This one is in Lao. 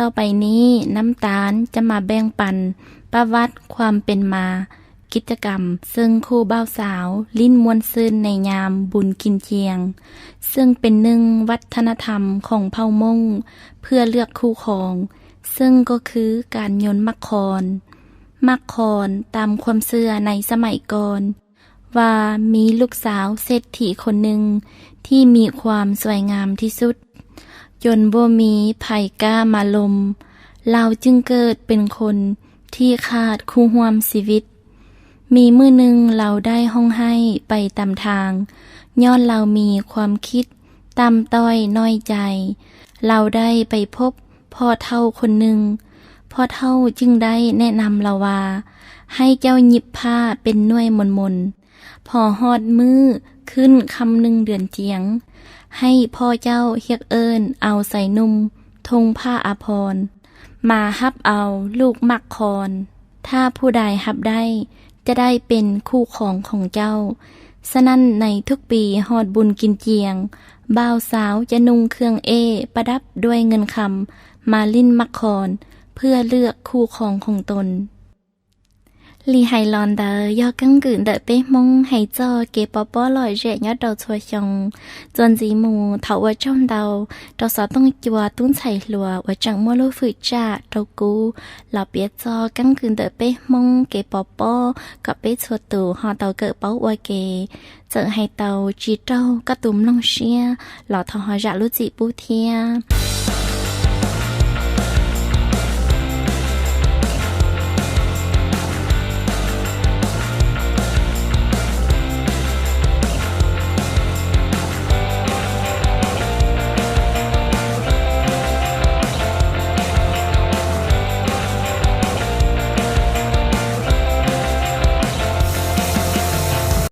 ຕໍ່ໄປນີ້ ນ້ຳຕານຈະມາແບ່ງປັນປະຫວັດຄວາມເປັນມາ ກິດຈະກຳເຊິ່ງຄູ່ບ່າວສາວຫຼິ້ນມ່ວນຊື່ນໃນຍາມບຸນກິນຈຽງ ເຊິ່ງເປັນໜຶ່ງວັດທະນະທຳຂອງເຜົ່າມົ້ງເພື່ອເລືອກຄູ່ຄອງ ເຊິ່ງກໍຄືການໂຍນໝາກຄອນ. ໝາກຄອນຕາມຄວາມເຊື່ອໃນສະໄໝກ່ອນ ວ່າມີລູກສາວເສດຖີຄົນໜຶ່ງທີ່ມີຄວາມສວຍງາມທີ່ສຸດ ຈົນບໍ່ມີໃຜກ້າມາລົມ, ລາວຈຶ່ງເກີດເປັນຄົນທີ່ຂາດຄູ່ຮ່ວມຊີວິດ. ມີມື້ໜຶ່ງລາວໄດ້ຮ້ອງໄຫ້ໄປຕາມທາງ ຍ້ອນລາວມີຄວາມຄິດຕ່ຳຕ້ອຍນ້ອຍໃຈ. ລາວໄດ້ໄປພົບພໍ່ເຖົ້າຄົນໜຶ່ງ, ພໍ່ເຖົ້າຈຶ່ງໄດ້ແນະນຳລາວວ່າ ໃຫ້ເຈົ້າຫຍິບຜ້າເປັນໜ່ວຍມົນໆ ພໍຮອດມື້ຂຶ້ນຄ່ຳໜຶ່ງເດືອນຈຽງ ໃຫ້ພໍ່ເຈົ້າຮຽກເອີ້ນເອົາຊາຍໜຸ່ມທຸ່ງຜ້າອາພອນ ມາຮັບເອົາລູກໝາກຄອນ. ຖ້າຜູ້ໃດຮັບໄດ້ ຈະໄດ້ເປັນຄູ່ຄອງຂອງເຈົ້າ. ສະນັ້ນໃນທຸກປີຮອດບຸນກິນຈຽງ ບ່າວສາວຈະນຸ່ງເຄື່ອງເອ້ປະດັບດ້ວຍເງິນຄຳ ມາຫຼິ້ນໝາກຄອນເພື່ອເລືອກຄູ່ຄອງຂອງຕົນ. Lì hài lò ntawd yog cắn cự ntawm peb Hmoob hais txog kev pov pob lom zem nyob rau txhua xyoo. Txuas ntxiv mus, thaum ua tsaug ntau rau xov tooj cua tub ntxhais hluas uas tseem muaj lub fwm tsham rau kub los piav txog cắn cự ntawm peb Hmoob kev pov pob kom peb txhua tus ho tau kawm paub ua ke. Txawm hais tau tsis raug koj tus mloog siab los thov ho zam lub txim pub thiab.